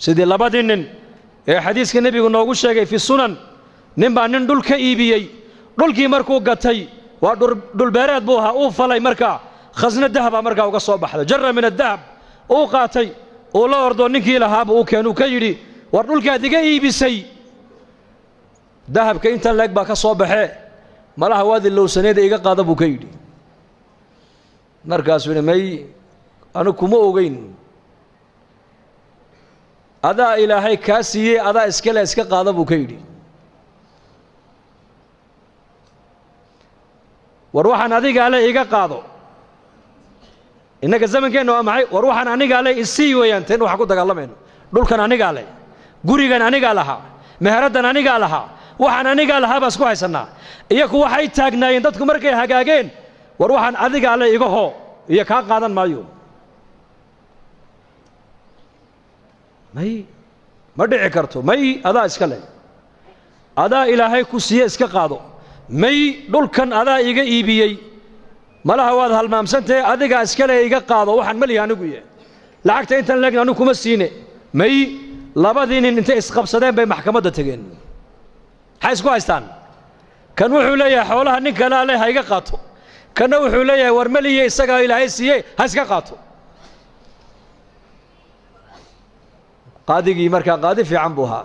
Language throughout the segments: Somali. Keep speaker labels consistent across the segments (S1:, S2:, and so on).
S1: Sidii labadii nin ee xadiiska nebigu noogu sheegay fi sunan, nin baa nin dhul ka iibiyey. Dhulkii markuu gatay, waa dhulbeereed buu ahaa, uu falay markaa khasno dahabaa markaa uga soo baxday, jara min adahab uu qaatay, uu la ordoo ninkii lahaaba uu keenuu ka yidhi, war dhulkaad iga iibisay dahabka intan leeg baa ka soo baxee, malaha waad ilowsaneeda iga qaada buu ka yidhi. Markaasuu yidhi, may, anigu kuma ogeyn, adaa Ilaahay kaa siiyey, adaa iskale, iska qaada buu ka yidhi. War waxaan adigaa le iga qaado. Innaga zamankeenna waa maxay? War waxaan anigaa le isii weeyaan. Teen waxaan ku dagaalamayno, dhulkan anigaa le, gurigan anigaa lahaa, meheraddan anigaa lahaa, waxaan anigaa lahaa baa isku haysannaa. Iyaku waxay taagnaayeen dadku markay hagaageen, war waxaan adigaa le iga hoo iyo kaa qaadan maayo. May, ma dhici karto. May, adaa iska leh, adaa Ilaahay ku siiye, iska qaado. May, dhulkan adaa iga iibiyey, malaha waad halmaamsantahe, adigaa iska leh, iga qaado, waxaan malihi anigu ye, lacagta intan leegna anigu kuma siine. May. Labadii nin intay isqabsadeen bay maxkamadda tegeen. Maxay isku haystaan? Kan wuxuu leeyahay xoolaha nin kalaa leh, ha iga qaato. Kanna wuxuu leeyahay, war maliye, isagaa Ilaahay siiyey, ha iska qaato. Qaadigii markaa qaadi fiican buu ahaa.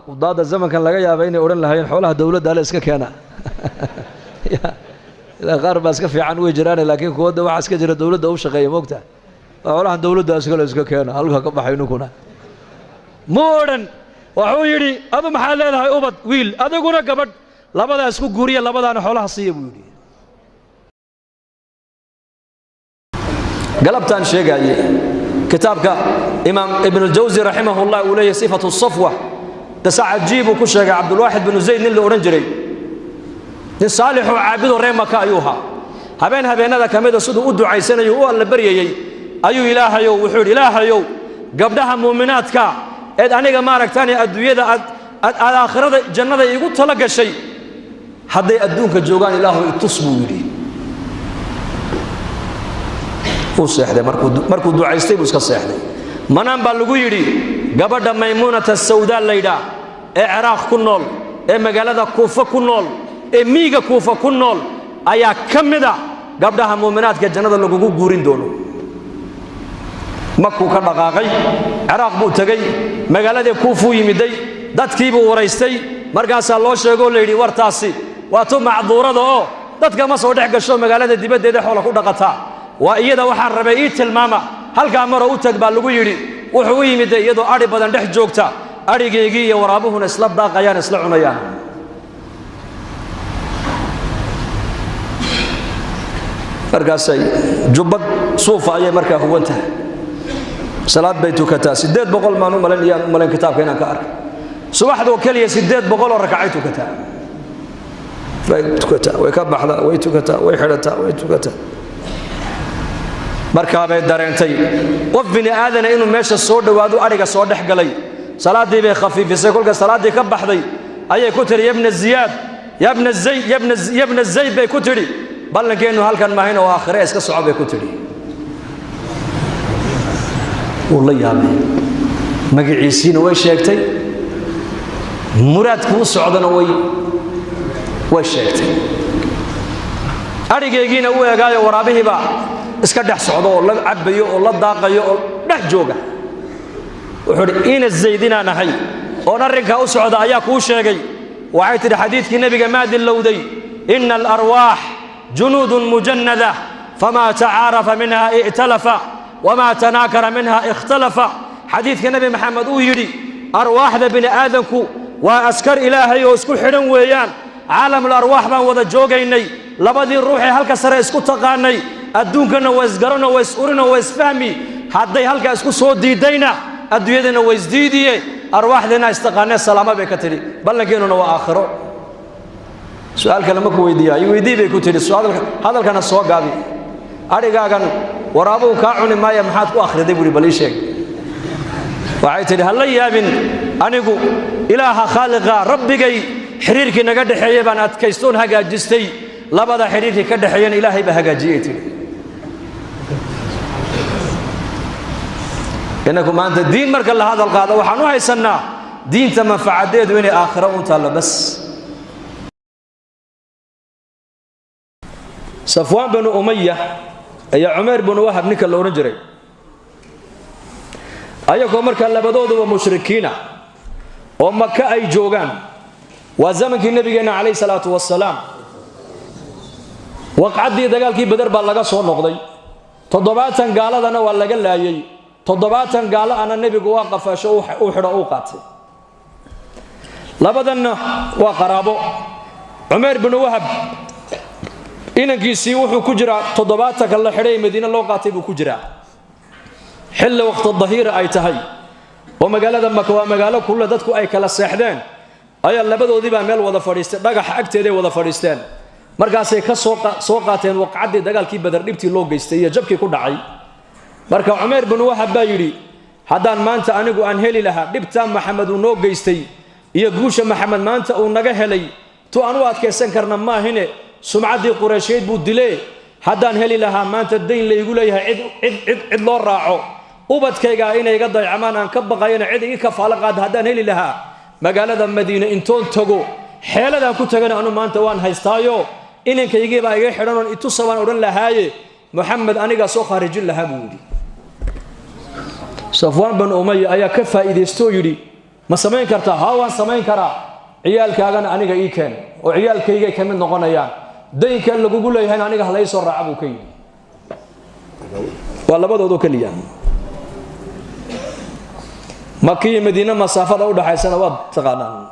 S1: Qudaadda zamankan laga yaaba inay odhan lahaayeen xoolaha dawladda ale iska keena. Ilaa qaar baa iska fiican way jiraane, laakiin kuwadda waxaa iska jira dawladda u shaqeeya, moogta, xoolahan dawladda iskale iska keena, halka ka baxay. Ninkuna mu odhan. Wuxuu yidhi, adu maxaad leedahay? Ubad wiil, adiguna gabadh, labadaa isku guuriya, labadaana xoolaha siiya buu yidhi. Galabtaan sheegaaye kitaabka Imaam Ibnuljawsi raximahullah uu leeyahy Sifatu Safwa, qisa cajiib uu ku sheegay. Cabdulwaaxid binu Zayd nin la odhan jiray, nin saalixoo caabidoo reer Maka ayuu ahaa. Habeen habeennada ka mida siduu u ducaysanayo u alla baryayey ayuu Ilaahayow wuxuu yidhi, Ilaahayow, gabdhaha muuminaadka eed aniga maaragtaane adduunyada aad aad aakhirada jannada iigu tala gashay, hadday adduunka joogaan Ilaahu itus buu yidhi. Wuu seexday. Markuu ducaystay buu iska seexday. Manaan baa lagu yidhi, gabadha Maymuunata Sawdaa laydhaa ee Ciraaq ku nool, ee magaalada Kuufa ku nool, ee miiga Kuufa ku nool ayaa ka mida gabdhaha muuminaadka jannada lagugu guurin doono. Makuu ka dhaqaaqay, Ciraaq buu tegey, magaaladii Kuufuu yimiday, dadkiibuu waraystay. Markaasaa loo sheegoo la yidhi, wartaasi waa tu macduurada oo dadka ma soo dhex gasho, magaalada dibaddeeda xoola ku dhaqataa, waa iyada waxaan rabay ii tilmaama. Halkaa maroo u tag baa lagu yidhi. Wuxuu u yimiday iyadoo adhi badan dhex joogta, adhigaygii iyo waraabuhuna isla daaqayaan, isla cunayaan. Markaasay jubbad suufa ayay markaa huwan tahay, salaad bay tukataa. 800 maan u malayn, iyaan u malayn kitaabka inaan ka arkay, subaxdoo keliya 800 oo rakacay tukataa. Way tukataa, way ka baxdaa, way tukataa, way xidhataa, way tukataa. Markaabay dareentay qof bini aadana inuu meesha soo dhowaado, adhiga soo dhex galay. Salaaddii bay khafiifisay. Kolka salaaddii ka baxday ayay ku tidhi, yabna Ziyaad, yabna Zayd, yabna Zayd bay ku tidhi, ballankeennu halkan maahayn oo aakhire, iska soco bay ku tidhi. Wuu la yaabay. Magaciisiina way sheegtay, muraadku u socdana way sheegtay. Adhigaygiina u eegaayo, waraabihiibaa iska dhex socdo oo la cabbayo oo la daaqayo oo dhex jooga. Wuxuu udhi, ina Zayd inaan ahay oon arrinkaa u socda ayaa kuu sheegay. Waxay tidhi, xadiidkii nebiga maa dillowday? Ina alarwaax junuudun mujannada, famaa tacaarafa minha i'talafa, wamaa tanaakara minha ikhtalafa. Xadiidka Nebi Maxamed uu yidhi, arwaaxda bini aadanku waa askar Ilaahay oo isku xidhan weeyaan. Caalamul arwaax baan wada joogaynay. Labadii ruuxee halka sare isku taqaanay adduunkana waa isgarano, waa is urino, waa isfahmi. Hadday halkaa isku soo diidayna adduunyadana waa isdiidiye. Arwaaxdeenna istaqaanee, salaamo bay ka tidhi, ballankeenuna waa aakhiro. Su-aal kale ma ku weydiiya? I weydii bay ku tidhi. Hadalkana soo gaabi. Adhigaagan waraabuhu kaa cuni maaya, maxaad ku akhriday buuhi, bal ii sheeg. Waxay tidhi, ha la yaabin, anigu Ilaaha khaaliqa rabbigay xidhiirkii naga dhexeeyey baan adkaystoon hagaajistay. Labada xidhiirkii ka dhexeeyana Ilaahay baa hagaajiyey, tidhi. Innaku maanta diin marka la hadal qaado waxaan u haysannaa diinta manfacadeedu inay aakhiro un taallo bas. Safwaan binu Umaya ayaa Cumayr binu Wahab ninka la odhan jiray, ayagoo markaa labadooduba mushrikiina oo Maka ay joogaan, waa zamankii nabigeenna calayhi salaatu wasalaam. Waqcaddii dagaalkii Beder baa laga soo noqday, 70 gaaladana waa laga laayey, 70 gaalo ana nebigu waa qafaasho u xidho uu qaatay. Labadanna waa qaraabo. Cumayr binu Wahab inankiisii wuxuu ku jiraa 70-ka la xidhay Madiine loo qaatay buu ku jiraa, xilli waqti dahiira ay tahay oo magaalada Maka waa magaalo kulle dadku ay kala seexdeen, ayaa labadoodii baa meel wada fadhiistay, dhagaxa agteeday wada fadhiisteen. Markaasay ka soo qaateen waqcaddii dagaalkii Badar dhibtii loo geystay iyo jabkii ku dhacay. Marka Cumayr binu Wahab baa yidhi, haddaan maanta anigu aan heli lahaa dhibtaa Maxamed uu noo geystay iyo guusha Maxamed maanta uu naga helay, tu aan u adkaysan karna maahine, sumcaddii Qureysheed buu dilee, haddaan heli lahaa maanta dayn laygu leeyahay cid cid cid cid loo raaco, ubadkaygaa inay iga daycamaan aan ka baqayana cid ii kafaalo qaada haddaan heli lahaa, magaalada Madiine intoon tago xeeladaan ku tagana anu maanta waan haystaayo, inankaygiibaa iga xidhanoon itusa baan odhan lahaaye, Moxamed anigaa soo khaarijin lahaa buu yidhi. Safwaan banu Umaya ayaa ka faa'iidaystoo yidhi, ma samayn kartaa? Haa, waan samayn karaa. Ciyaalkaagana aniga ii keen oo ciyaalkaygay ka mid noqonayaan, daynkan lagugu leeyahayna aniga hala ii soo raaca buu ka yidhi. Waa labadoodoo keliya. Maka iyo Madiine masaafada u dhaxaysana waad taqaanaan,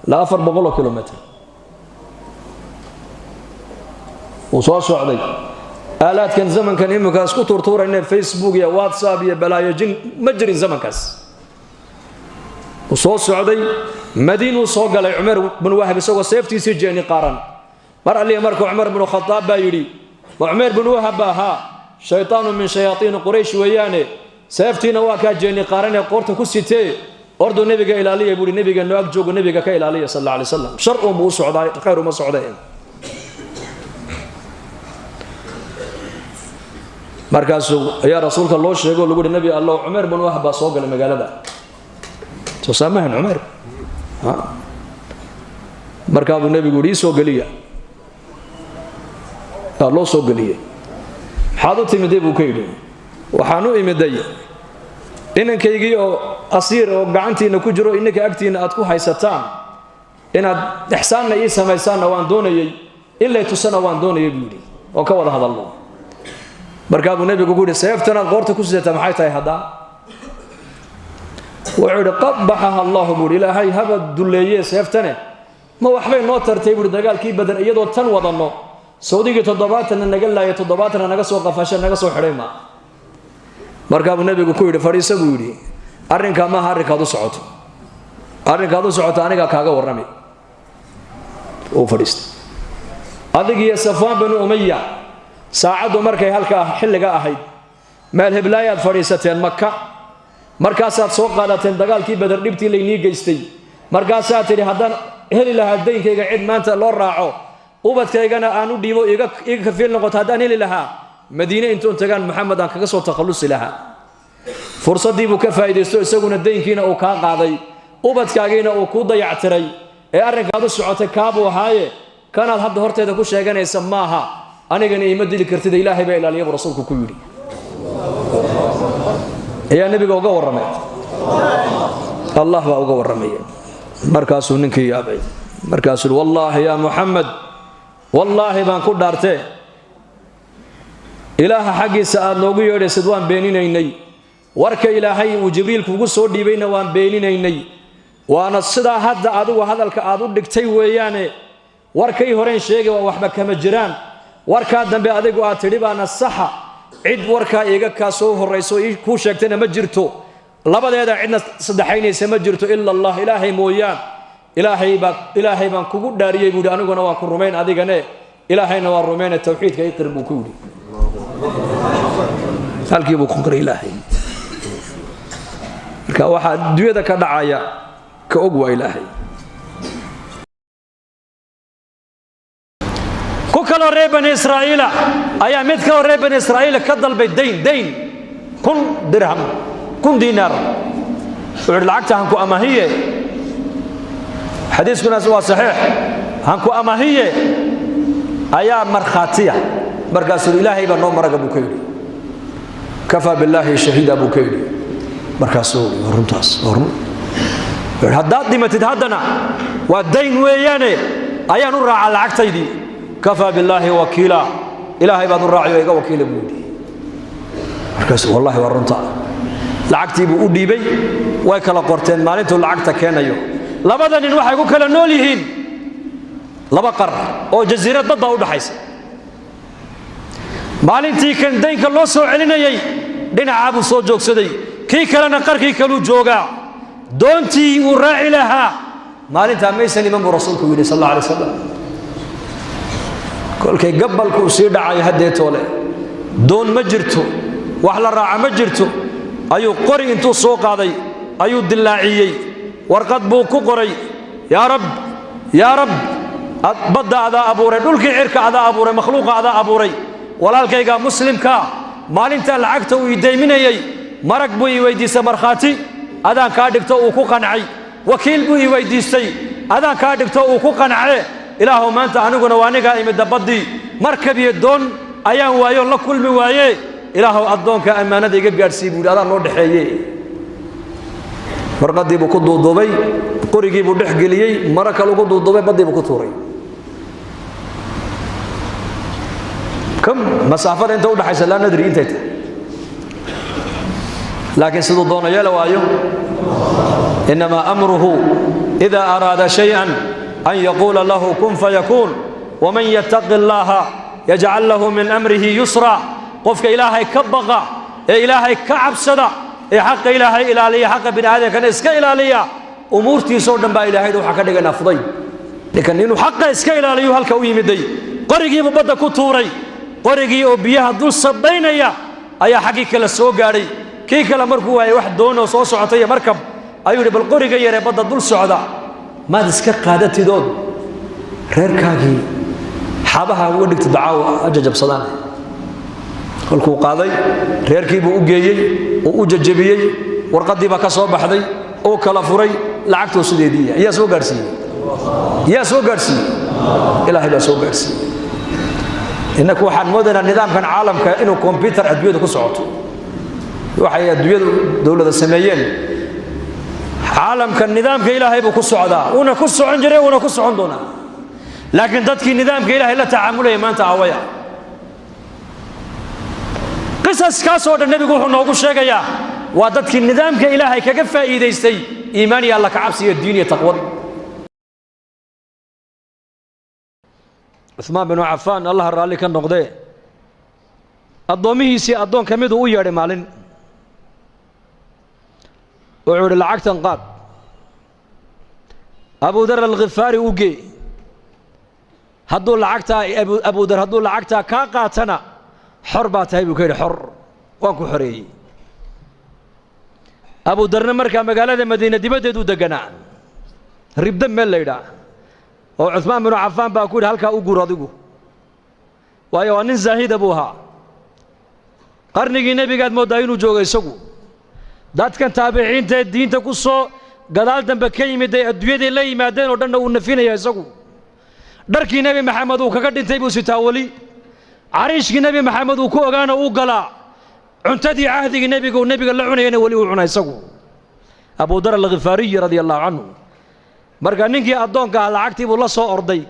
S1: ilaa 400 kilomitr wuu soo socday. Aalaadkan zamankan iminka isku tuurtuurayne Facebook iyo WhatsApp iyo balaayo jin ma jirin zamankaas. Wuu soo socday, Madiinuu soo galay Cumar binu Wahab isagoo seeftiisii jeeni qaaran. Mar alliya marka Cumar binu Khadaab baa yidhi, ma Cumayr binu Wahab ba ahaa? Shaytaanu min shayaaiini Quraysh weeyaane, seeftiina waa kaa jeeni qaaranee qoorta ku sitee, orduu nebiga ilaaliya buuhi, nebiga noo ag joogo, nebiga ka ilaaliya sal alla alay slam, shar uunbuu u socdaa, khayr uma socdee. Markaasuu ayaa rasuulka loo sheego, lagu uhi, nebi Allow, Cumayr binu Wahab baa soo galay magaalada. Soo saamahan Cumayr? Markaa buu nebigu yidhi, ii soo geliya. Waa loo soo geliyey. Maxaad u timiday buu ka yidhi. Waxaan u imiday inankaygii oo asiir oo gacantiinna ku jiro, ininka agtiinna aad ku haysataan, inaad ixsaanna ii samaysaanna waan doonayey, in lay tusana waan doonayay buu yidhi, oo ka wada hadalno. Markaa buu nebigu ku yidhi, seeftanaad qoorta ku sidataa maxay tahay haddaa? Wuxuu yidhi, qabaxaha Allahu buu yidhi, Ilaahay haba dulleeye seeftane, ma waxbay noo tartay buuhi dagaalkii Badan iyadoo tan wadanno, sawdigii 70-na naga laaya, 70-na naga soo qafasha, naga soo xidhay ma? Markaa buu nebigu ku yidhi, fadhiiso buu yidhi, arrinkaa maaha arrinkaad u socoto, arrinkaad u socoto anigaa kaaga warrami. Uu fadhiistay. Adig iyo Safwaan binu Umaya saacaddu markay halkaa xilliga ahayd meel heblaayaad fadhiisateen Maka, markaasaad soo qaadateen dagaalkii Bader dhibtii laynii geystay, markaasaad tidhi, haddaan heli lahaa daynkayga cid maanta loo raaco, ubadkaygana aan u dhiibo iga kafiil noqoto, haddaan heli lahaa Madiine intoon tagaan Maxamed aan kaga soo takhallusi lahaa. Fursaddii buu ka faa'iidaysto, isaguna daynkiina uu kaa qaaday, ubadkaagiina uu kuu dayactiray, ee arrinkaad u socotay kaabuu ahaaye, kanaad hadda horteeda ku sheeganaysa maaha, anigana iima dili kartida, Ilaahay baa ilaaliya buu rasuulku ku yidhi. Ayaa nebiga uga warramay, Allah baa uga warramaya. Markaasuu ninkii yaabay, markaasuu wallaahi yaa Muxamed, wallaahi baan ku dhaartee, Ilaaha xaggiisa aad noogu yeedhaysid waan beeninaynay, warka Ilaahay uu Jibriil kugu soo dhiibayna waan beeninaynay, waana sidaa hadda adigu hadalka aad u dhigtay weeyaane, warkay horeen sheegay waa waxba kama jiraan, warkaa dambe adigu aad tidhi baana saxa, cid warkaa iiga kaa soo horrayso kuu sheegtayna ma jirto, labadeeda cidna saddexaynaysa ma jirto ila Allah, Ilaahay mooyaan. Ilaahay baa, Ilaahay baan kugu dhaariyey buu yidhi, aniguna waan ku rumayn adigane, Ilaahayna waan rumayne, tawxiidka iqir buu ku yidhi. Halkii buu ku qiray Ilaahay. Marka waxaa adduunyada ka dhacaya ka og waa Ilaahay. Ku kaloo reer Bani Israa'iila ayaa mid kaloo reer Bani Israa'iila ka dalbay dayn 1000 dirham. 1000 diinaar. Wuxuu yidhi lacagta hanku amahiye, xadiiskunaas waa saxiix, hanku amahiye ayaa markhaatiya. Markaasuu ilaahay baa noo maraga buu ka yidhi, kafaa billaahi shahiida buu ka yidhi. Markaasuu runtaas run haddaad dhimatid haddana waa dayn weeyaane, ayaan u raacaa lacagtaydii. Kafaa billaahi wakiila, ilaahay baad u raaci oo iga wakiila buu yidhi. Markaasuu wallahi waa runta. Lacagtii buu u dhiibay, way kala qorteen maalintuu lacagta keenayo. Labada nin waxay ku kala nool yihiin laba qar oo jasiirad bad baa u dhaxaysa. Maalintii kan daynka loo soo celinayay dhinacaa buu soo joogsaday, kii kalena qarkii kaluu joogaa. Doontii uu raaci lahaa maalintaa maysan iman buu rasuulku yidhi sal alla alay wasalam. Kolkay gabalkuu sii dhacay haddeetoole, doon ma jirto, wax la raaca ma jirto, ayuu qori intuu soo qaaday ayuu dillaaciyey, warqad buu ku qoray: yaa rab, yaa rab, badda adaa abuuray, dhulkii cirka adaa abuuray, makhluuqa adaa abuuray, walaalkayga muslimkaa maalintaa lacagta uu idayminayey marag buu ii weydiistay, markhaati adaan kaa dhigto uu ku qancay, wakiil buu ii weydiistay adaan kaa dhigto uu ku qancee, ilaahow maanta aniguna waa anigaa imidda baddii, markab iyo doon ayaan waayoon la kulmi waaye, ilaahow addoonka ammaanada iga gaadhsii buu yidhi, adaan noo dhexeeye. Warqaddii buu ku duuduubay, qorigii buu dhex geliyey, maro kale ugu duuduubay, baddii buu ku tuuray. Kam masaafada inta u dhaxaysa laa nadri intay tahay, laakiin siduu doono yeela waayo. Innamaa amruhu ida araada shay-an an yaquula lahu kun fayakuun, waman yattaqi allaha yajcal lahu min amrihi yusra. Qofka ilaahay ka baqa ee ilaahay ka cabsada ee xaqa ilaahay ilaaliya, xaqa bini aadamkana iska ilaaliya, umuurtiisoo dhan baa ilaahay waxaa ka dhiganaa fudayd. Ninkan inuu xaqa iska ilaaliyo halka u yimiday, qorigiibuu badda ku tuuray, qorigii oo biyaha dul sabaynaya ayaa xaggii kale soo gaadhay. Kii kale markuu waayay wax doonoo soo socotay iyo markab, ayuu yidhi bal qoriga yaree badda dul socda maad iska qaadatidood reerkaagii xabaha uga dhigtid dacaawo ha jajabsadaan. Kolkuu qaaday reerkii buu u geeyey oo u jajabiyey, warqaddii baa ka soo baxday, uu kala furay, lacagtuu sideediiya. Yaa soo gaadhsiiyey? Yaa soo gaadhsiiyey? Ilaahay baa soo gaadhsiiyey. Innaku waxaan moodaynaa nidaamkan caalamka inuu kombyutar adduunyada ku socoto, waxay adduunyadu dowlada sameeyeen. Caalamka nidaamka ilaahay buu ku socdaa, uuna ku socon jiray, uuna ku socon doonaa. Laakiin dadkii nidaamka ilaahay la tacaamulaya maanta awaya. Qisaskaasoo dhan nebigu wuxuu noogu sheegayaa waa dadkii nidaamka ilaahay kaga faa'iidaystay iimaan iyo alla ka cabsi iyo diin iyo taqwad. Cuثmaan binu Cafaan, allaha raalli ka noqdee, addoommihiisii addoon ka miduu u yeedhay maalin, wuxuu idhi lacagtan qaad, Abudar Alkhifaari u gee, hadduu lacagtaa Abudar hadduu lacagtaa kaa qaatana xor baa tahay buu ka yidhi, xor waan ku xoreeyey. Abudarna markaa magaalada Madiina dibaddeeduu deganaa, ribda meel la yidhaah, oo Cuثmaan binu Cafaan baa ku yidhi halkaa u guur adigu, waayo waa nin zaahida buu ahaa. Qarnigii nebigaad mooddaa inuu joogo isagu. Dadkan taabiciintaee diinta ku soo gadaal dambe ka yimid ay adduunyaday la yimaadeen oo dhanna uu nafinaya isagu. Dharkii Nebi Maxamed uu kaga dhintay buu sitaa weli, cariishkii Nebi Maxamed uu ku ogaana uu galaa, cuntadii cahdigii nebiga uu nebiga la cunayana weli uu cuna isagu, Abudar Alkhifaariyi radia allahu canhu. Marka ninkii addoonka ah lacagtii buu la soo orday,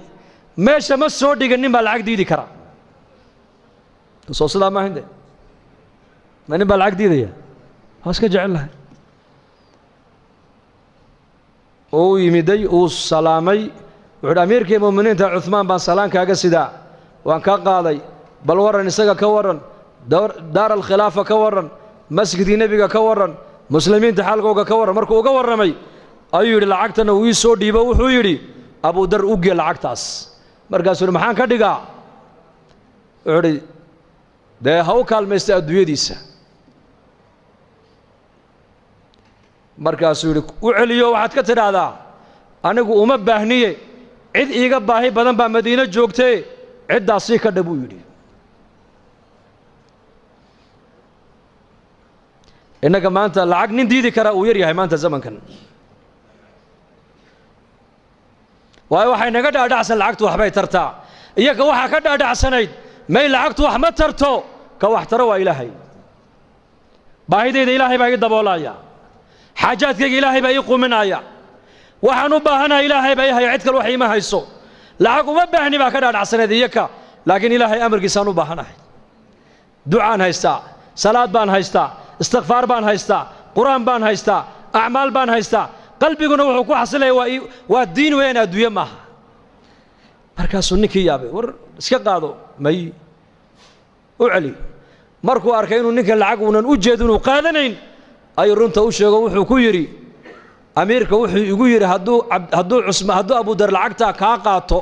S1: meesha ma soo dhigin. Nin baa lacag diidi kara? Soo sidaa maaha de, ma nin baa lacag diidaya? Waa iska jecel lahay. Uu yimiday, uu salaamay, wuxu uhi amiirkii mu'miniinta Cuثmaan baan salaan kaaga sidaa, waan kaa qaaday, bal warran isaga ka warran, daar alkhilaafa ka warran, masjidkii nebiga ka warran, muslimiinta xaalkooga ka warran. Markuu uga warramay ayuu yidhi lacagtana uu ii soo dhiibo, wuxuu yidhi Abudar u gee lacagtaas. Markaasuu yidhi maxaan ka dhigaa? Wuxuu idhi dee ha u kaalmaysta adduunyadiisa. Markaasuu yidhi u celiyo, waxaad ka tidhaahdaa anigu uma baahniye, cid iiga baahi badan baa Madiino joogtee, ciddaasii ka dha buu yidhi. Innaga maanta lacag nin diidi karaa uu yar yahay maanta zamankan. Waayo waxay naga dhaadhacsan lacagtu waxbay tartaa. Iyaga waxaa ka dhaadhacsanayd may lacagtu wax ma tarto, ka wax taro waa Ilaahay. Baahidayda Ilaahay baa ii daboolaya, xaajaadkayga Ilaahay baa ii quminaya, waxaan u baahanahay Ilaahay baa ii haya, cid kale wax iima hayso. Lacag uma baahni baa ka dhaadhacsanayd iyaka, laakiin Ilaahay amarkiisaan u baahanahay. Ducaan haystaa, salaad baan haystaa, istikfaar baan haystaa, qur-aan baan haystaa, acmaal baan haystaa. Qalbiguna wuxuu ku xasilaya waa diin weeyaan, adduunye maaha. Markaasuu ninkii yaabay, war iska qaado, may u celi. Markuu arkay inuu ninka lacag uunan u jeedin uu qaadanayn, ayuu runta u sheego. Wuxuu ku yidhi amiirka wuxuu igu yidhi hadduu cusma hadduu Abudar lacagtaa kaa qaato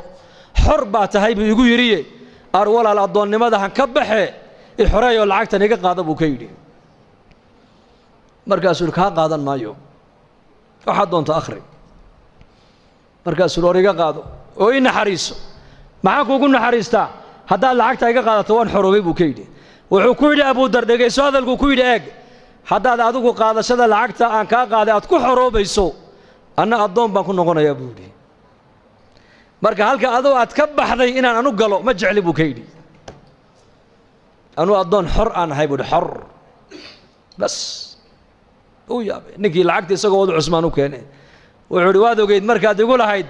S1: xor baa tahay buu igu yidhiye, ar walaal addoonnimadahan ka baxe, ixoreeyoo lacagtan iga qaada buu ka yidhi. Markaasuu yidhi kaa qaadan maayo, waxaad doonto akhri. Markaasuu yidhi war iga qaado oo ii naxariiso. Maxaan kuugu naxariistaa? Haddaad lacagta iga qaadato waan xoroobay buu ka yidhi. Wuxuu ku yidhi Abudar, dhegayso hadalkuu ku yidhi, eeg, haddaad adigu qaadashada lacagta aan kaa qaaday aad ku xoroobayso, anna addoon baan ku noqonayaa buu yidhi. Marka halka adoo aad ka baxday inaan anu galo ma jecli buu ka yidhi. Anuu addoon xor aan ahay buu yidhi, xor bas. Uu yaabay ninkii lacagta isagoo wadu Cusmaan u keenay. Wuxuu yidhi waad ogeyd markaad igu lahayd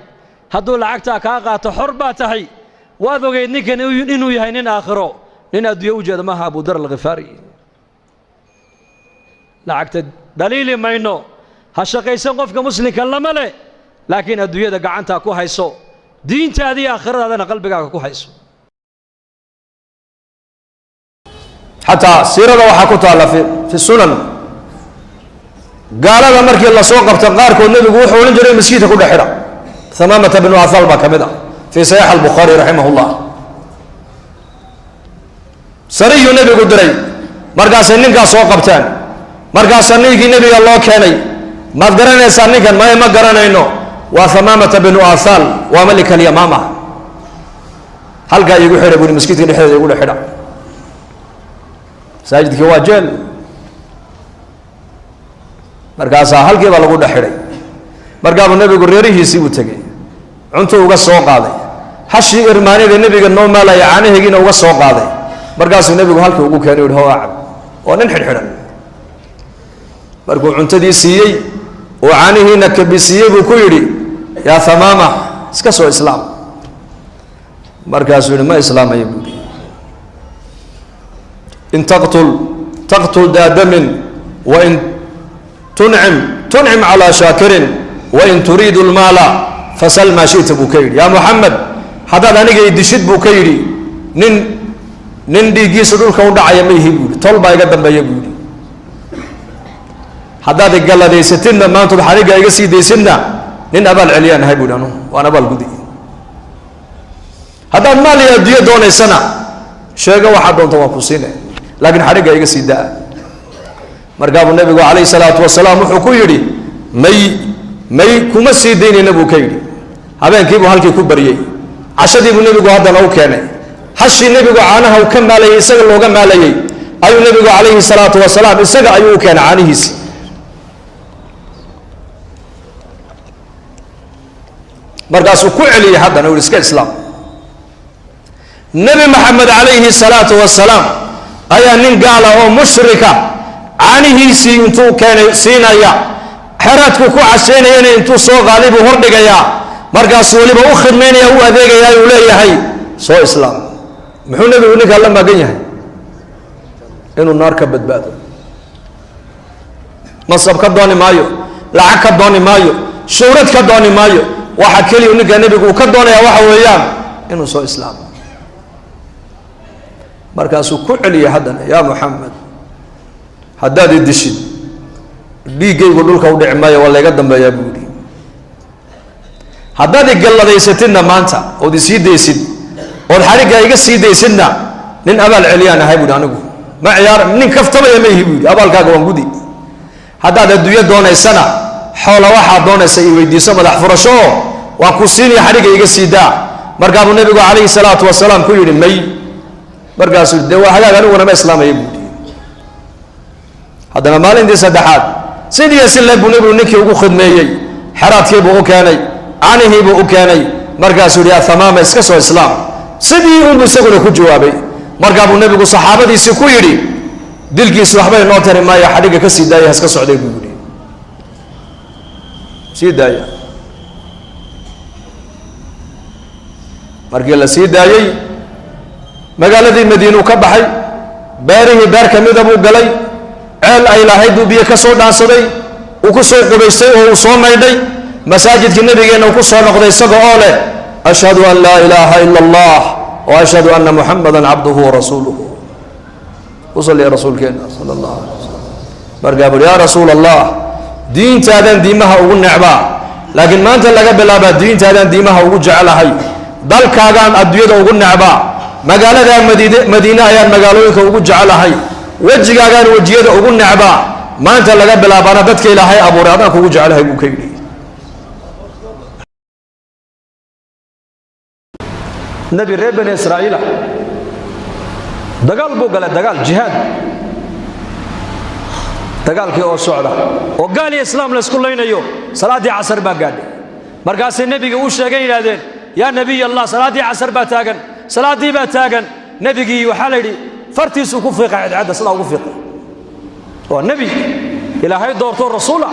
S1: hadduu lacagtaa kaa qaato xor baa tahay, waad ogeyd ninkan inuu yahay nin aakhiro, nin adduunye u jeeda maaha. Abudar Alkhifaari lacagta dhaliili mayno, ha shaqaysan qofka muslimka lama leh, laakiin adduunyada gacantaa ku hayso, diintaadii aakhiradaadana qalbigaaga ku hayso.
S2: Xataa siirada waxaa ku taalla fi sunan, gaalada markii lasoo qabto qaarkood nebigu wuxuu odhan jiray masjidka ku dhex xidha. Hamaamata binu Athal baa ka mid ah, fii saxiix Albukhaari raximah llah. Sariyuu nebigu diray, markaasay ninkaas soo qabteen. Markaasaa ninkii nebiga loo keenay, maad garanaysaa ninkan? Maya, ma garanayno. Waa Hamaamata binu Athal, waa malika alyamaama. Halkaa iigu xidha buuri, maskiidka dhexdeeda igu dhex xidha. Masaajidkii waa jeel. Markaasaa halkii baa lagu dhex xidhay. Markaabuu nebigu reerihiisii buu tegey, cuntuu uga soo qaaday, hashii irmaanida nebiga noo maalaya caanaheegiina uga soo qaaday. Markaasuu nebigu halkii ugu keenay, uhi ho acab, waa nin xidhxidhan. Markuu cuntadii siiyey oo caanihiina kabisiiyey buu ku yidhi yaa Hamaama, iska soo islaam. Markaasuu yihi ma islaamaya buu yidhi. In taqtul taqtul daa damin, wain tuncim tuncim calaa shaakirin, wain turiidu lmaala fasal maa shita buu ka yidhi. Yaa Muxamed, haddaad aniga i dishid buu ka yidhi, nin dhiiggiisa dhulka u dhacaya ma ihi buu yidhi, tol baa iga dambeeya buu yidhi. Haddaad igaladaysatidna maantood xarigga iga sii daysidna, nin abaal celiyaan ahay buu yidhi, anugu waan abaal gudi. Haddaad maal iyo adduunyo doonaysana sheego, waxaad doonta waan ku siine, laakiin xarigga iga sii daa. Markaabuu nebigu calayhi salaatu wasalaam wuxuu ku yidhi may kuma sii daynayna buu ka yidhi. Habeenkiibuu halkii ku baryey. Cashadiibuu nebigu haddana u keenay. Hashii nebigu caanaha uu ka maalayay, isaga looga maalayey, ayuu nebigu calayhi salaatu wasalaam isaga ayuu u keenay caanihiisi. Markaasuu ku celiyey haddana, u iska islaam. Nebi Maxamed calayhi salaatu wasalaam ayaa nin gaala oo mushrika caanihiisii intuu keenay siinaya, xeraadku ku cashaynayana intuu soo qaaday buu hordhigayaa. Markaasuu weliba u khidmaynaya, u adeegayaa, uu leeyahay soo islaam. Muxuu nebigu ninkaa la maagan yahay? Inuu naar ka badbaado. Mansab ka dooni maayo, lacag ka dooni maayo, shuhrad ka dooni maayo. Waxa keliya ninka nebigu uu ka doonaya waxa weeyaan inuu soo islaamo. Markaasuu ku celiyay haddana, yaa Muxamed, haddaad i dishid dhiiggaygu dhulka u dhici maayo, waa layga dambeeyaa buu yidhi. Haddaad igaladaysatidna maanta ood isii daysid ood xarigga iga sii daysidna, nin abaal celiyaan ahay buuhi, anigu ma ciyaar, nin kaftamaya ma ihi buu yidhi, abaalkaaga waan gudi. Haddaad adduunyo doonaysana, xoola waxaad doonaysa i weydiiso, madax furasho oo waan ku siinaya, xadhigga iga sii daa. Markaabuu nebigu calayhi salaatu wasalaam ku yidhi may. Markaasuu dee waa hagaag, aniguna ma islaamaya buu yidhi. Haddana maalintii saddexaad sidii si leeg buu nebigu ninkii ugu khidmeeyey, xeraadkiibuu u keenay, canihiibuu u keenay. Markaasuu yidhi, yaa Thamaama, iska soo islaam. Sidii unbuu isaguna ku jawaabay. Markaa buu nebigu saxaabadiisii ku yidhi, dilkiisu waxbay noo tari maayo, xadhigga ka sii daaya, haska socday buu yidhi, sii daaya. Markii la sii daayey magaaladii Madiinuu ka baxay, beerihii beer ka mida buu galay, ceel ay lahayd buu biyo ka soo dhaansaday, uu ku soo qubaystay oo uu soo maydhay. Masaajidkii nabigeenna uu ku soo noqday isaga oo leh, ashhadu an laa ilaaha ila allah wa ashhadu anna muxamada cabduhu warasuuluhu. Ku salliya rasuulkeenna sala allahu alay wasalam. Markaa buuri, yaa rasuul allah, diintaadaan diimaha ugu necbaa, laakiin maanta laga bilaabaa diintaadaan diimaha ugu jeclahay. Dalkaagaan adduunyada ugu necbaa, magaaladaa Madiine ayaan magaalooyinka ugu jeclahay. Wejigaagaan wejiyada ugu necbaa, maanta laga bilaabaana dadka Ilaahay abuuray adaan kugu jeclahay, buu ka yidhi.
S1: Nebi reer Bani Israa'iila dagaal buu galay, dagaal jihaad. Dagaalkii oo socda oo gaal iyo islaam la isku laynayo, salaaddii casar baa gaadhay. Markaasay nebiga u sheegeen, yidhahdeen, yaa nebiy allah, salaaddii casar baa taagan, salaaddii baa taagan. Nebigii waxaa la yidhi fartiisuu ku fiiqay cadcadda, sidaa ugu fiiqay. Waa nebi Ilaahay doorto, rasuula.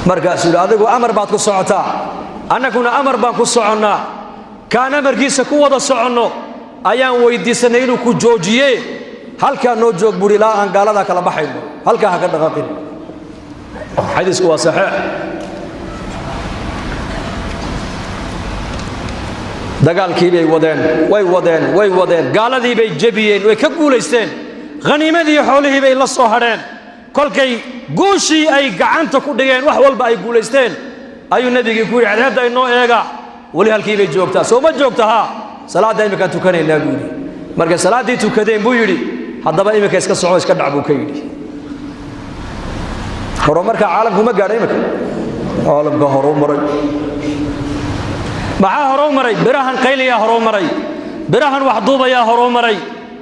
S1: Markaasuu yidhi, adigu amar baad ku socotaa, annaguna amar baan ku soconnaa. Kaan amarkiisa ku wada soconno ayaan weydiisanay inuu ku joojiye. Halkaa noo joog buuri ilaa aan gaaladaa kala baxayno, halkaa ha ka dhaqaaqin. Xadiisku waa saxiix. Dagaalkii bay wadeen, way wadeen, way wadeen, gaaladii bay jebiyeen, way ka guulaysteen, khaniimadii xoolihii bay la soo hadheen. Kolkay guushii ay gacanta ku dhigeen, wax walba ay guulaysteen, ayuu nebigii ku yidhi, cadceedda inoo eega, weli halkii bay joogtaa, soo ma joogta? Haa. Salaadda iminkaan tukanaynaa, buu yidhi. Markay salaaddii tukadeen buu yidhi, haddaba iminka iska soco, iska dhac, buu ka yidhi. Horumarka caalamku ma gaadha iminka? Caalamka horuu maray. Maxaa horuu maray? Birahan qayliyaa horuu maray, birahan waxduubayaa horuu maray.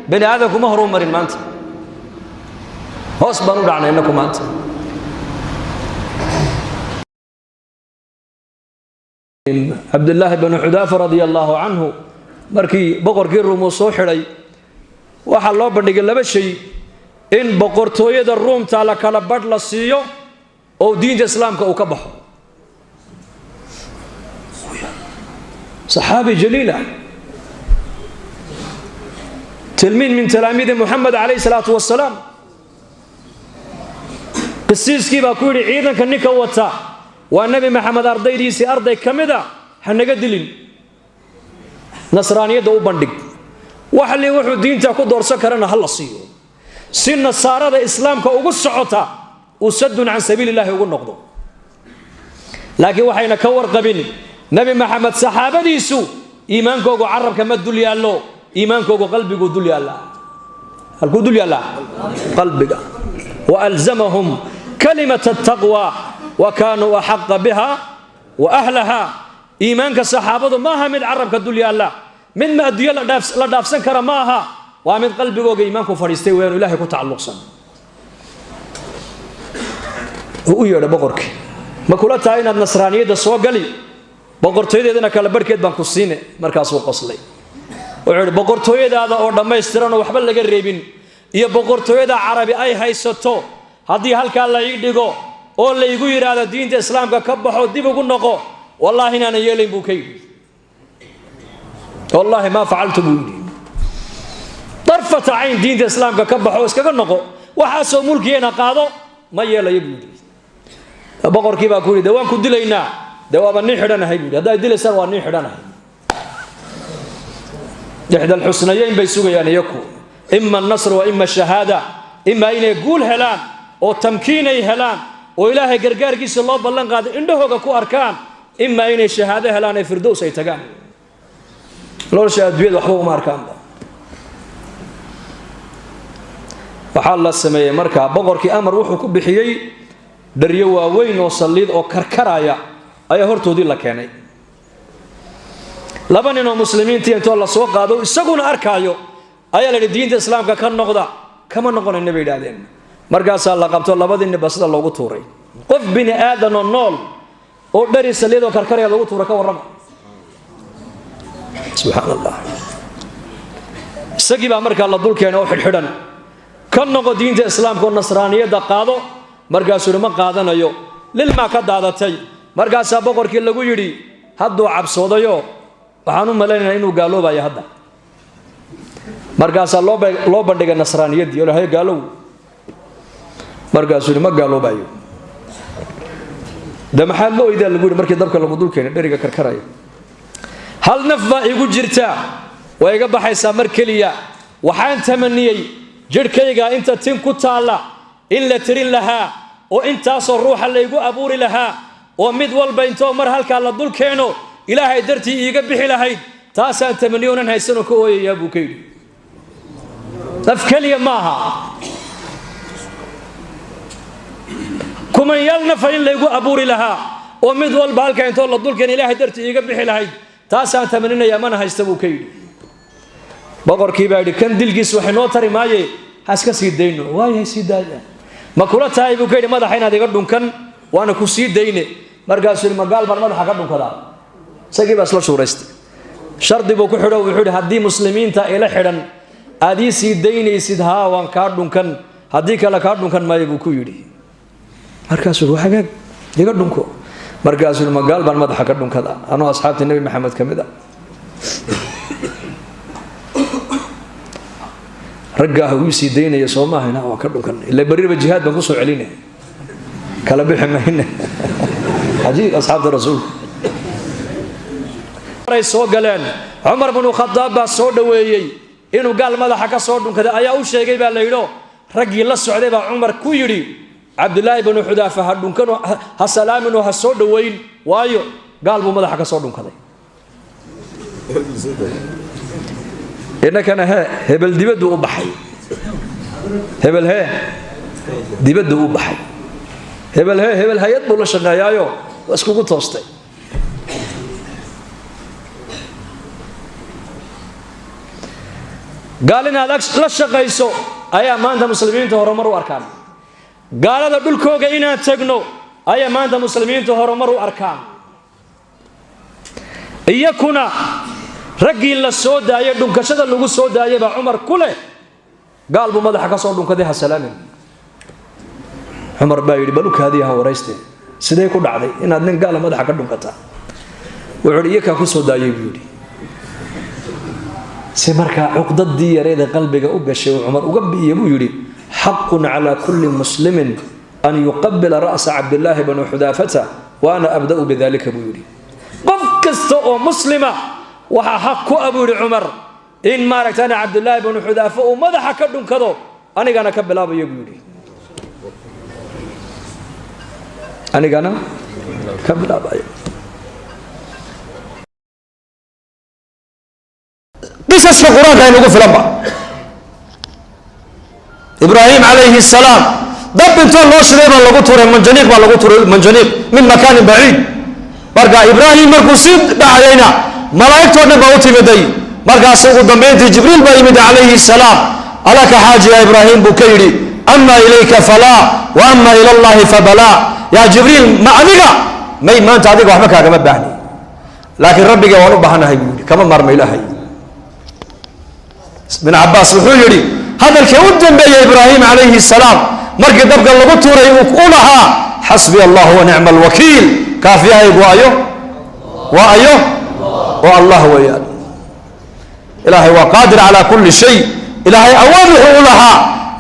S1: Bani aadamku ma horuu marin maanta, hoos baan u dhacnay innaku maanta. Cabdillaahi bnu Xudaafa radia allaahu canhu markii boqorkii Ruum uu soo xidhay, waxaa loo bandhigay laba shay: in boqortooyada Ruumta la kala badh la siiyo oo diinta islaamka uu ka baxo. Saxaabi jaliila, tilmiid min talaamiidi Moxamed calayh salaatu wasalaam. Qisiiskii baa ku yidhi, ciidanka ninka wata waa Nebi Maxamed ardaydiisii arday ka mid a, ha naga dilin, nasraaniyadda u bandhig, waxli wuxuu diinta ku doorsan karana ha la siiyo, si nasaarada islaamka ugu socota uu sadun can sabiili illahi ugu noqdo. Laakiin waxayna ka warqabin Nebi Maxamed saxaabadiisu iimaankoogu carabka ma dul yaallo, iimaankoogu qalbiguu dul yaallaa. Halkuu dul yaallaa? Qalbiga. Waalzamahum kalimata ataqwa wa kaanuu axaqa biha wa ahlaha. Iimaanka saxaabadu ma aha mid carabka dul yaalla, mid ma adduunyo la dhaafsan kara ma aha, waa mid qalbigooga iimaanku fadhiistay weyaanu Ilahay ku tacalluqsan. Uu u yeedha boqorkii, ma kula tahay inaad nasraaniyadda soo gali, boqortooyadeedana kala barhkeed baan ku siine? Markaasuu qoslay, wuxuu idhi, boqortooyadaada oo dhammaystiranoo waxba laga reebin iyo boqortooyada Carabi ay haysato haddii halkaa la ii dhigo oo laygu yidhaahdo diinta islaamka ka baxo, dib ugu noqo, wallaahi inaanan yeelayn, buu ka yidhi. Wallaahi maa facaltu, buu yidhi, darfata cayn diinta islaamka ka baxo iskaga noqo, waxaasoo mulkigeena qaado, ma yeelayo, buu yidhi. Boqorkii baa ku yidhi, de waan ku dilaynaa. De waaba nin xidhanahay, buu yidhi, haddaad dilaysaan waa nin xidhanahay. Ixda alxusnayeyn bay sugayaan iyaku, ima annasr wa ima shahaada, imaa inay guul helaan oo tamkiinay helaan oo Ilaahay gargaarkiisa loo ballan qaaday indhahooga ku arkaan, imaa inay shahaado helaan ee firdows ay tagaan. Nolosha adduunyada waxba uma arkaanba. Waxaa la sameeyey markaa boqorkii amar wuxuu ku bixiyey, dharyo waaweyn oo saliid oo karkaraya ayaa hortoodii la keenay. Laba nin oo muslimiintii intoo la soo qaado, isaguna arkaayo, ayaa la yidhi, diinta islaamka ka noqda. Kama noqonayna, bay yidhahdeen. Markaasaa la qabto, labadii ninba sida loogu tuuray. Qof bini aadan oo nool oo dhari saliidoo karkaraya lagu tuura, ka warrama. Subxaan Allah. Isagii baa markaa la dul keenay oo xidhxidhan. Ka noqo diinta islaamka oo nasraaniyadda qaado. Markaasuu yidhi ma qaadanayo. Lilmaa ka daadatay. Markaasaa boqorkii lagu yidhi hadduu cabsoodayo, waxaan u malaynaynaa inuu gaaloobayo hadda. Markaasaa loo bandhigay nasraaniyaddii oo lahay gaalow. Markaasuu yidhi ma gaaloobayo. De maxaad la oydaa, lagu yidhi, markii dabka lagu dul keenay dheriga karkaraya? Hal naf baa igu jirta, way iga baxaysaa mar keliya. Waxaan tamaniyey jidhkayga inta tin ku taalla in la tirin lahaa oo intaasoo ruuxa laygu abuuri lahaa, oo mid walba intoo mar halkaa la dul keeno Ilaahay dartii iiga bixi lahayd. Taasaan tamaniyo onan haysanoo ka ooyayaa, buu ka yidhi. Naf keliya maaha, kumanyaal nafa in laygu abuuri lahaa oo mid walba halkaa intoo la dul keeno Ilaahay dartii iiga bixi lahayd, taasaan tamaninayaa, mana haysta, buu ka yidhi. Boqorkii baa yidhi kan dilkiis waxay noo tari maaye, ha iska sii dayno. Waayahay, sii daaya. Ma kula tahay, buu ka yidhi, madaxa inaad iga dhunkan waana ku sii dayne? Markaasuu yidhi magaal baan madaxa ka dhunkadaa. Isagii baa isla shuuraystay. Shardi buu ku xidho, wuxuu yidhi haddii muslimiinta ila xidhan aad ii sii daynaysid, haa, waan kaa dhunkan, haddii kale kaa dhunkan maayo, buu ku yidhi. Markaasuu yidhi hagaag, iga dhunko. Markaasuu yidhi magaal baan madaxa ka dhunkadaa, anoo asxaabtii Nebi Maxamed ka mid a? Raggaah uu sii daynaya soo maahayna, waan ka dhunkan, ila berriba jihaad baan kusoo celinay, kala bixi mayne. Cajiib, asxaabta rasuulka ay soo galeen. Cumar binu Khadaab baa soo dhoweeyey. Inuu gaal madaxa ka soo dhunkaday ayaa u sheegay baa la yidho. Raggii la socday baa Cumar ku yidhi Cabdilaahi binu Xudaafa ha dhunkanoo ha salaaminoo ha soo dhoweyn, waayo gaal buu madaxa ka soo dhunkaday. Innakana hee, hebel dibaddu u baxay, hebel hee dibaddu u baxay, hebel hee, hebel hay-ad buu la shaqeeyaayo, waa iskugu toostay. Gaal inaad la shaqayso ayaa maanta muslimiinta horumar u arkaan. Gaalada dhulkooga inaan tagno ayaa maanta muslimiinta horumar u arkaan. Iyakuna raggii la soo daayay, dhunkashada lagu soo daayay, baa Cumar ku leh gaal buu madaxa ka soo dhunkaday, ha salaamin. Cumar baa yidhi bal u kaadiya, ha warayste, sidee ku dhacday inaad nin gaala madaxa ka dhunkataa? Wuxuu yidhi iyakaa ku soo daayay, buu yidhi. Si markaa cuqdadii yareeda qalbiga u gashay uu Cumar uga bi'iye, buu yidhi xaqun calaa kulli muslimin an yuqabila ra'sa Cabdillaahi bnu Xudaafata wa ana abda'u bidalika, buu yidhi. Qof kasta oo muslima waxaa xaq ku ah, buu yidhi Cumar, in maaragtana Cabdillaahi bnu Xudaafa uu madaxa ka dhunkado, anigana ka bilaabayo, buu yidhi, anigana ka bilaabayo.
S2: Qisaska Qur-aanka aynugu filanba. Ibraahim calayhi salaam dab intoo loo shiday baa lagu turay, manjaniiq baa lagu turay, manjaniiq min makaanin baciid. Marka Ibraahim markuu sii dhacayayna malaa'igtoo dhan baa u timiday. Markaas ugu dambayntii Jibriil baa yimid calayhi salaam. Alaka xaaji ya Ibraahim, buu ka yidhi. Ama ilayka falaa wa ama ila Allahi fabalaa. Yaa Jibriil, ma adiga may maanta adiga waxba kaagama baahni, laakiin Rabbiga waan u baahanahay, buu yidhi, kama maarmo Ilaahay. Ibn Cabaas wuxuu yidhi hadalkii u dambeeyey Ibraahim calayhi salaam markii dabka lagu tuuray uu u lahaa xasbi Allah wa nicma alwakiil, kaafiyahaygu ayo waa ayo oo Allah weeyaan. Ilaahay waa qaadir calaa kulli shay. Ilaahay awood wuxuu u lahaa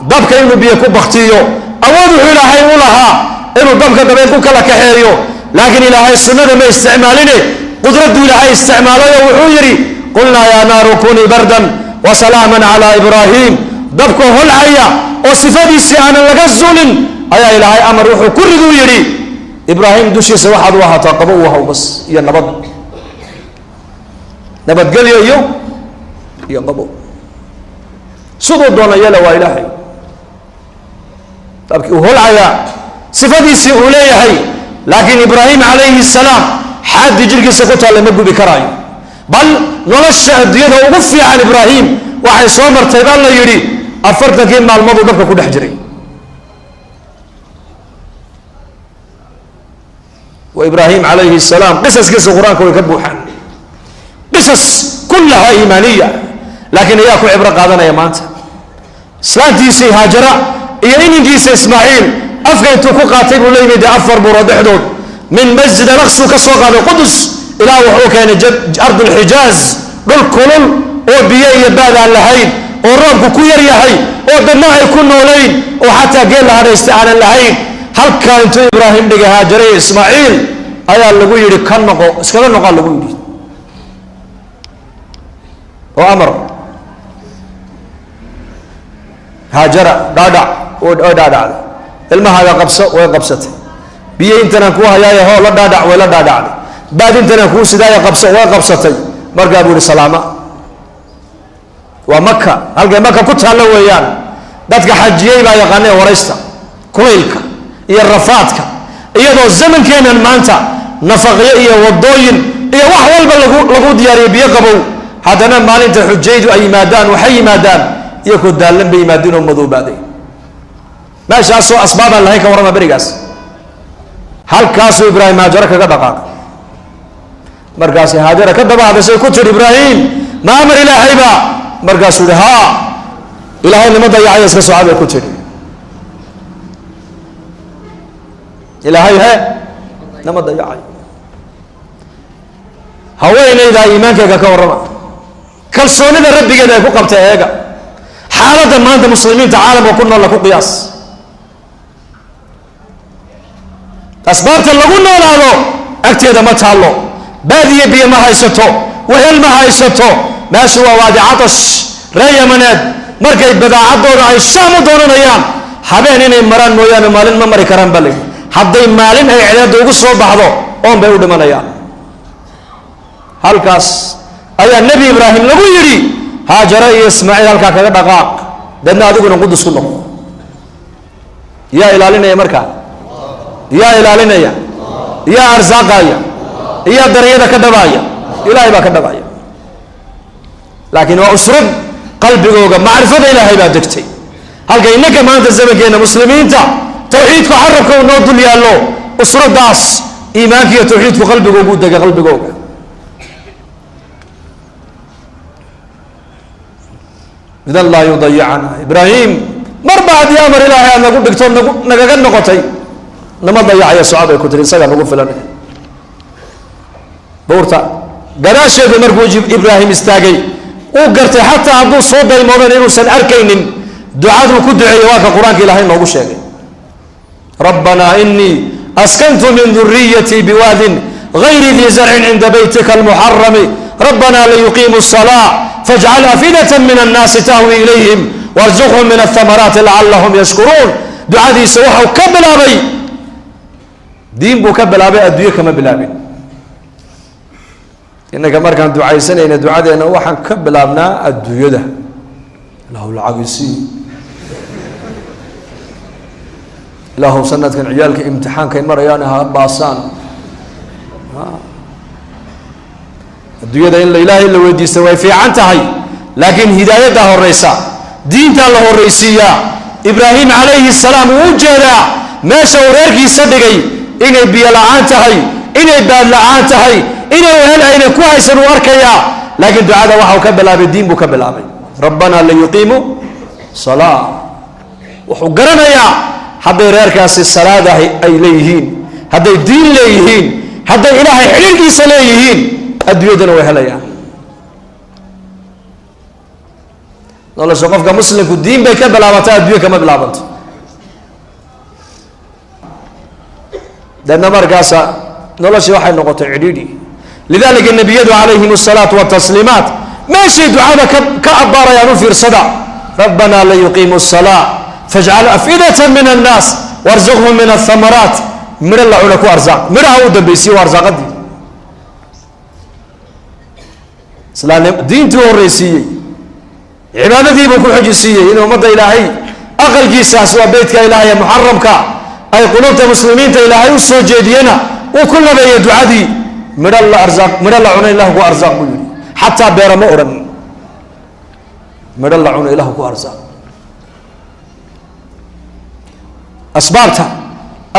S2: dabka inuu biyo ku baktiyo, awood wuxuu Ilaahay u lahaa inuu dabka dabeel ku kala kaxeeyo, laakiin Ilaahay sunnada ma isticmaaline, qudradduu Ilaahay isticmaalayo. Wuxuu yidhi qulnaa yaa naaru kunii bardan wasalaaman calaa Ibraahim. Dabka holcaya oo sifadiisii aanan laga zulin ayaa Ilaahay amar wuxuu ku riduu yidhi Ibraahim dushiisa waxaad u ahaataa qabo u ahaw bas iyo nabad, nabadgelyo iyo qabo. Siduu doona yeela, waa Ilaahay. Dabkii uu holcayaa sifadiisii uu leeyahay, laakiin Ibraahim calayhi salaam xaaddii jirkiisa ku taalla ma gubi karaayo. Bal nolosha adduunyada ugu fiican Ibraahim waxay soo martay baa la yidhi 40-kii maalmooduu dabka ku dhex jiray. Ibraahim calayhi salaam qisaskiisa Qur-aanka way ka buuxaan, qisas kullahaa iimaaniya, laakiin ayaa ku cibro qaadanaya maanta. Islaantiisii Haajara iyo ininkiisa Ismaaciil afka intuu ku qaatay buu la yimid 4 buurood dhexdood, min Masjid Alaqsuu ka soo qaaday Qudus ilaa wuxuu keenay Ardulxijaaz, dhul kulul oo biyo iyo baad aan lahayn, oo roobku ku yar yahay, oo dadna ay ku noolayn, oo xataa geel la hadhaysta aanan lahayn. Halkaa intuu Ibraahim dhigay Haajara iyo Ismaaciil ayaa lagu yidhi ka noqo, iskaga noqaa lagu yidhi, oo amar Haajara dhaadhac oo dhaadhacday, ilmahaaga qabso, way qabsatay, biyo intanaan kuu hayaaye hoo la dhaadhac, way la dhaadhacday, baad intanaan kuu sidaaye qabso, way qabsatay. Markaa buu yihi salaama. Waa Maka, halkay Maka ku taallo weeyaan. Dadka xajiyey baa yaqaanee waraysta kulaylka iyo rafaadka, iyadoo zamankeennan maanta nafaqyo iyo wadooyin iyo wax walba lagu diyaariyo biyo qabow, haddana maalinta xujaydu ay yimaadaan waxay yimaadaan iyakoo daallan bay yimaadeen oo madoobaaday. Meeshaasoo asbaabaan lahayn ka warrama berigaas. Halkaasuu Ibraahim Haajaro kaga dhaqaaqay. Markaasi Haajara ka daba hadashay, ku tidhi Ibraahim, ma amar ilaahayba? Markaasuu yihi haa, ilaahay nima dayacaya, iska soca bay ku tidhi. Ilaahay he nama dayacayo. Haweenaydaa iimaankeyga ka warrama, kalsoonida rabbigeeda ay ku qabtay eega. Xaaladda maanta muslimiinta caalamka ku noolla ku qiyaas. Asbaabta lagu noolaado agteeda ma taallo, baadiye biyo ma haysato, wehel ma haysato, meeshu waa waadi catash. Reer Yamaneed markay badaacaddooda ay Shaam u doonanayaan, habeen inay maraan mooyaane maalin ma mari karaan baa layidhi. Hadday maalin ay cedeedda ugu soo baxdo oon bay u dhimanayaan. Halkaas ayaa Nebi Ibraahim lagu yidhi Haajara iyo Ismaaciil halkaa kaga dhaqaaq, deedna adiguna Qudus ku noqo. Yaa ilaalinaya markaa? Yaa ilaalinaya? Yaa arsaaqaya? Yaa darayada ka dhabaaya? Ilaahay baa ka dhabaaya. Laakiin waa usrad qalbigooga macrifada ilaahay baa degtay. Halka innaka maanta zamankeenna muslimiinta tawxiidku carabka uu noo dul yaallo, usradaas iimaanka iyo tawxiidku qalbigoogu dega qalbigooga. Idan laa yudayicana Ibraahim, marba haddii amar ilaahay aad nagu dhigto nagaga noqotay, nama dayacaya, soco bay ku tiri, isagaa nagu filan. Buurta gadaasheedu markuu Ibraahim istaagay uu gartay xataa hadduu soo daymoodan inuusan arkaynin, ducaduu ku duceeyey waa ka Qur-aanka ilaahay noogu sheegay: rabbanaa inii askantu min duriyatii biwaadin gayri dii zarcin cinda baytika almuxarami rabbanaa liyuqiimu الsalaa fajcal afidata min annaasi tahwi ilayhim warzuqhum min athamaraati lacalahum yashkuruun. Ducadiisa waxau ka bilaabay diin buu ka bilaabay, adduunye kama bilaabin. Innaka markaan ducaysanayna ducadeena waxaan ka bilaabnaa adduunyada, ilaahu lacagisi, ilaahu sanadkan ciyaalka imtixaankay marayaan ha baasaan. Adduunyada in la ilaahay la weydiista way fiican tahay, laakiin hidaayaddaa horeysa, diintaa la horreysiiyaa. Ibraahim calayhi salaam wuu u jeedaa meesha uu reerkiisa dhigay inay biyo la-aan tahay, inay baad la-aan tahay, inay wehel ayna ku haysan uu arkayaa, laakiin ducada waxau ka bilaabay diin buu ka bilaabay: rabbanaa liyuqiimu salaa. Wuxuu garanayaa hadday reerkaasi salaada ay leeyihiin, hadday diin leeyihiin, hadday ilaahay xidhiirkiisa leeyihiin, adduunyadana way helayaan. Nolosha qofka muslimku diin bay ka bilaabantaa, adduunya kama bilaabanto. Deedna markaasa noloshii waxay noqotay cidhiidhi. Lidalika nebiyadu calayhim asalaatu watasliimaat meeshay ducada ka abbaarayaan u fiirsada: rabbanaa layuqiimu asalaa fajcal afidata min annaas warzuqhum min athamaraat. Midho la cuna ku arsaaq, midhaha u dambaysiye waa arsaaqadii islaamnim diintii u horreysiiyey, cibaadadiibuu ku xuji siiyey in ummadda ilaahay aqalkiisaas waa beytka ilaahay ee muxaramka ay qulubta muslimiinta ilaahay u soo jeediyena uu ku labeeyey ducadii, midho la arsaaq, midho la cuna ilahu ku arsaaq buu yihi. Xataa beera ma odhan, midho la cuno ilahu ku arsaaq. Asbaabta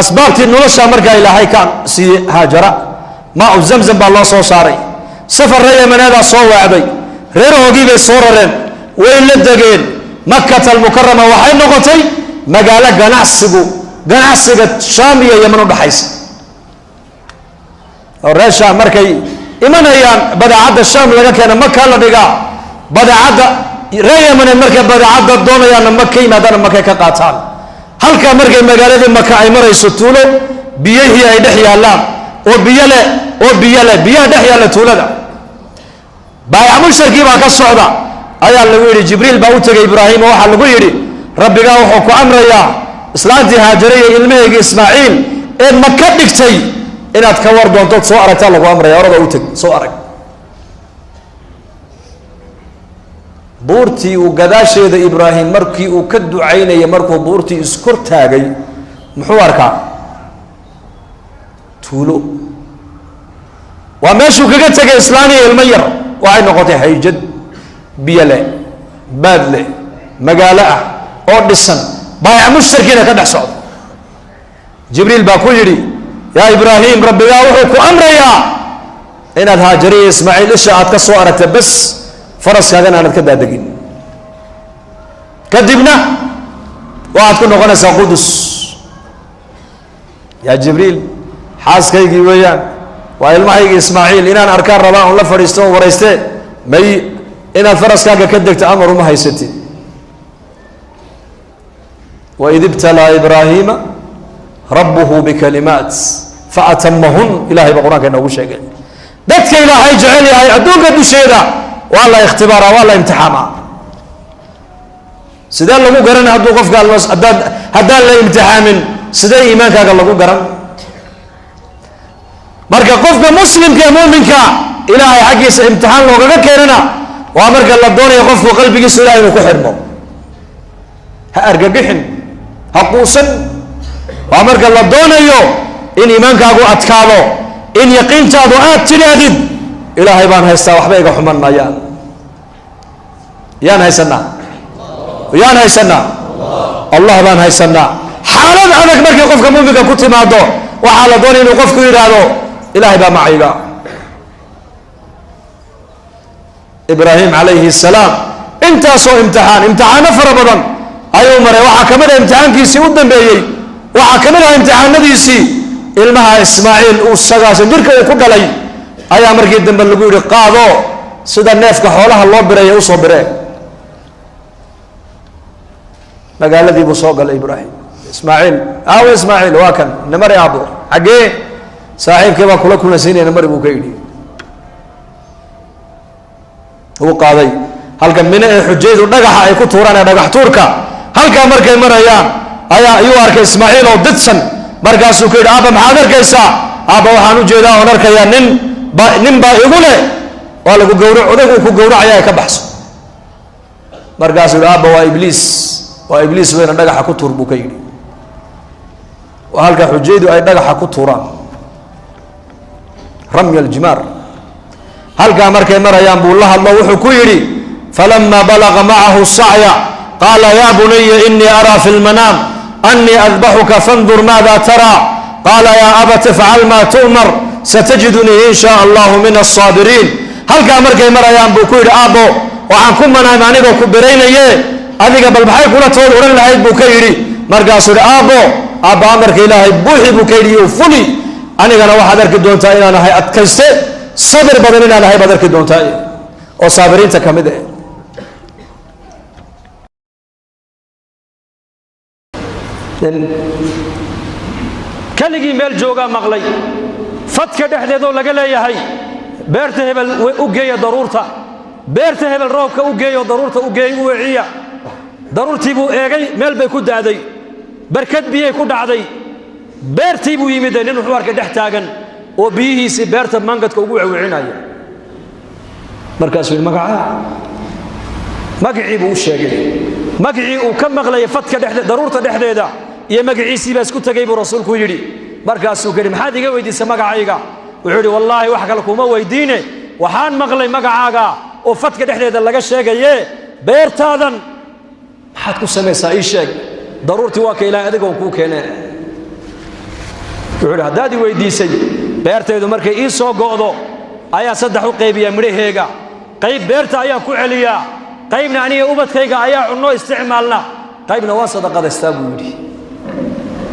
S2: Asbaabtii nolosha markaa Ilaahay ka siiyey Haajara, maa u Zamzam baa loo soo saaray. Safarra Yamaneedaa soo waacday, reerahoogii bay soo rareen, way la degeen. Makata Almukarama waxay noqotay magaalo ganacsigu, ganacsiga Shaam iyo Yeman udhaxaysa, oo reer Shaam markay imanayaan badeecadda Shaam laga keena Maka la dhigaa, badeecadda reer Yamaneed markay badeecadda doonayaanna Maka yimaadaana Makay ka qaataan. Halkaa markay magaaladii Maka ay marayso, tuulo biyihii ay dhex yaallaan oo biyo leh, oo biyo leh, biyaha dhex yaalla tuulada, baayac musharkii baa ka socda ayaa lagu yidhi. Jibriil baa u tegay Ibraahim oo waxaa lagu yidhi, rabbigaa wuxuu ku amrayaa islaantii Haajare iyo ilmahaygii Ismaaciil ee Maka dhigtay inaad ka war doontood soo aragtaa lagu amraya, orada u teg, soo arag. Buurtii uu gadaasheeda Ibraahim markii uu ka ducaynayay, markuu buurtii iskor taagay, muxuu arkaa? Tuulo. Waa meeshuu kaga tegay islaaniya ilmo yar. Waxay noqotay hayjad biyo leh, baad leh, magaalo ah oo dhisan, baayac mushtarkiina ka dhex socda. Jibriil baa ku yidhi, yaa Ibraahim, rabbigaa wuxuu ku amrayaa inaad Haajariya Ismaaciil isha aad ka soo aragta bas, faraskaagana aanad ka daadegin, kadibna waxaad ku noqonaysaa Qudus. Yaa Jibriil, xaaskaygii weeyaan, waa ilmahaygii Ismaaciil, inaan arkaan rabaa on la fadhiisto on warayste, may, inaad faraskaaga ka degto amar uma haysatid. Waid ibtalaa Ibraahiima rabbuhu bikalimaat faatamahun, Ilahay baa Qur-aanka inoogu sheegay. Dadka Ilaahay jecel yahay adduunka dusheeda waa la ikhtibaaraa, waa la imtixaamaa. Sidee lagu garan hadduu qofka hadaad haddaan la imtixaamin, sidee iimaankaaga lagu garan? Marka qofka muslimka ee muuminka Ilaahay xaggiisa imtixaan loogaga keenana waa marka la doonayo qofku qalbigiisu Ilahay inuu ku xidhmo. Ha argagixin, ha quusan. Waa marka la doonayo in iimaankaagu adkaado, in yaqiintaadu aad tidhaahdid, Ilaahay baan haystaa, waxba iga xuman maayaan. Yaan haysanaa? Yaan haysanaa? Allah baan haysanaa. Xaalad adag markay qofka muuminka ku timaado, waxaa la doonaya inuu qofku yidhaahdo, Ilahay baa macayga. Ibraahim calayhi salaam intaasoo imtixaan, imtixaano fara badan ayuu maray. Waxaa ka mid ah imtixaankiisii u dambeeyey, waxaa ka mid ah imtixaanadiisii ilmaha Ismaaciil uu 90 jirka uu ku dhalay ayaa markii dambe lagu yidhi, qaado, sida neefka xoolaha loo biraya usoo biree. Magaaladii buu soo galay Ibraahim. Ismaaciil aawe? Ismaaciil waa kan, namari aabo, xaggee? Saaxiibkii baa kula kulansiinaya, namari buu ka yidhi. Uu qaaday. Halka Mine ee xujaydu dhagaxa ay ku tuuraan ee dhagax tuurka, halkaa markay marayaan ayaa ayuu arkay Ismaaciil oo didsan. Markaasuu ku yidhi, aabba maxaad arkaysaa? Aabba waxaan ujeedaa oon arkayaa nin ba, nin baa igu leh waa lagu gawra, odayg uu ku gawracaya ay ka baxso. Markaasuu yihi, aabba waa Ibliis, waa Ibliis weyna, dhagaxa ku tuur buu ka yidhi. Waa halka xujaydu ay dhagaxa ku tuuraan, ramya aljimaar. Halkaa markay marayaan buu la hadlo, wuxuu ku yidhi, falama balaga macahu sacya qaala ya bunaya inii araa fi lmanaam anii adbaxuka fandur maada taraa, qaala yaa abati ifcal maa tu'mar satajidunii in shaa allahu min asaabiriin. Halkaa markay marayaan buu ku yidhi, aabbo waxaan ku manaam anigoo ku biraynaye, adiga bal maxay kula tood odhan lahayd buu ka yidhi. Markaasuu yidhi, aabbo, aabba amarka Ilaahay buuxi buu ka yidhi iyo fuli, anigana waxaad arki doontaa inaan ahay adkayste sabir badan, inaan ahay baad arki doontaa oo saabiriinta ka mid ah.
S1: Keligii meel joogaa maqlay fadka dhexdeedoo laga leeyahay, beerta hebel u geeya daruurta, beerta hebel roobka u geeyo, daruurta u geey, u weeciya. Daruurtii buu eegay, meel bay ku da'day, barkad biyay ku dhacday. Beertii buu yimid, nin wuxuu arkay dhex taagan oo biyihiisii beerta mangadka ugu wecwecinaya. Markaasuu yidhi, magacaa? Magacii buu u sheegay, magacii uu ka maqlayay fadka dhexde, daruurta dhexdeeda iyo magaciisii baa isku tegay buu rasuulku yidhi. Markaasuu ka yidhi, maxaad iga weydiisay magacayga? Wuxuu yidhi, wallaahi wax kale kuma weydiine, waxaan maqlay magacaaga oo fadka dhexdeeda laga sheegaye, beertaadan maxaad ku samaysaa ii sheeg, daruurtii waa ka Ilaahay adigoon kuu keenee. Wuxuu idhi haddaad i weydiisay, beertaydu markay ii soo go'do ayaa saddex u qaybiyaa midhaheega. Qayb beerta ayaan ku celiyaa, qaybna aniga ubadkayga ayaa cunno isticmaalna, qaybna waan sadaqadaystaa, buu yidhi.